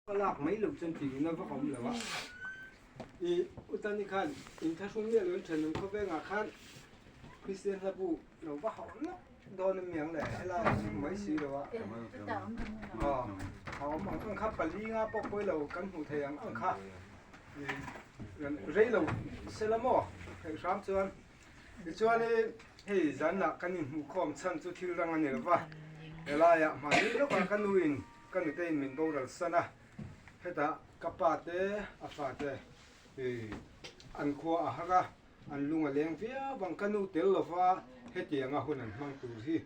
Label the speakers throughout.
Speaker 1: Ka lak mai loh chuan tih ina vak a awm lo a. I Utani khan inthlahrung miah loin thenawm khawvengah khan Kristian hla bu lo va hauh lawk dawn em miang le helai a chhung mai si lo a. Aw a awm ang ang kha pali nga pawh pawi lo kan hmuh thei ang ang kha rei lo sela maw theih hram chuan tichuanin hei zanah kan inhmuhkhawm chhan chu thil dang a ni lo va helaiah hmani lawkah ka nuin Ka nutein min boral san a, hetah ka pa te a fa te an khua a har a, an lung a leng viau ang. Ka nu tel lova hetianga hun an hmang tur hi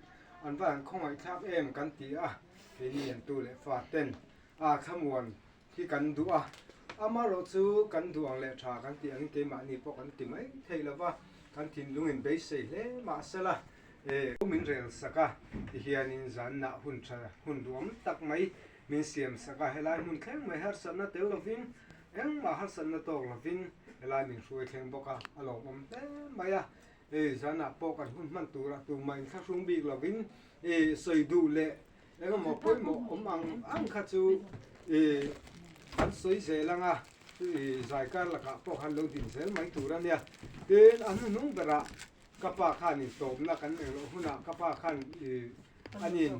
Speaker 1: an va han khawngaihthlak em kan ti a, keini an tu leh fa ten a thlamuan hi kan duh a, amaherawh chu kan duh ang leh tha kan tih angin keimahni pawh kan ti mai thei lova, kan thinlungin beisei hle mahsela E, min rel sak a, tihianin zanna hun tha hun duhawm tak mai min siam sak a, helai hmun thleng mai harsatna tel lovin, engmah harsatna tawk lovin helai min hruai thleng bawk a, a lawmawm hle mai a. E, zanah pawh kan hun hman turah tumah inthlahrung bik lovin e, sawi duh leh engemaw pawimawh awm ang ang kha chu e, kan sawi zel ang a, e, zai kar lakah pawh khan lo din zel mai tur a nia. Tin, a hnuhnung berah Ka pa khan in tawpna kan eng loh hunah ka pa khan i anin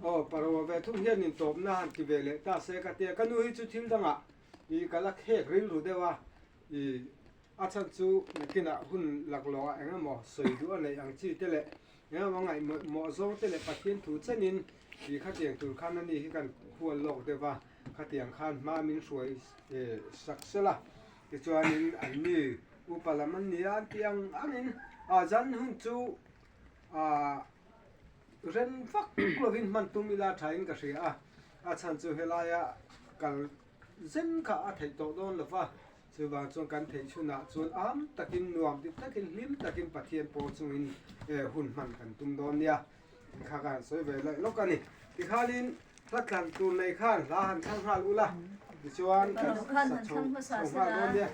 Speaker 1: aw paroa ve thung hian in tawpna han ti ve leh ta se ka tia ka nu hi chu thil dangah i ka la khek rilru deuh a i a chhan chu nakinah hun laklawhah eng emaw sawi duh a neih ang chi te leh eng emaw ngaihmawh zawng te leh Pathian thu chenin i khatiang tur khan ani hi kan hual lawk deuh a khatiang khan hma min hruai sak sela tichuanin anni Upa lam an ni a, an tih ang angin a zan hun chu ah rem vak lovin hman tum ila thain ka hria a, a chhan chu helaia kal zen kha a theih tawh dawn lo va, chuvang chuan kan theih chhunah chuan am takin nuam ti takin hlim takin Pathian pawl chungin hun hman kan tum dawn nia tih kha ka han sawi ve laih lawk a ni. Tikhanin Hla tlan tur nei khan hla han thlang nghal ula tichuan kan sa chho nghal dawn nia.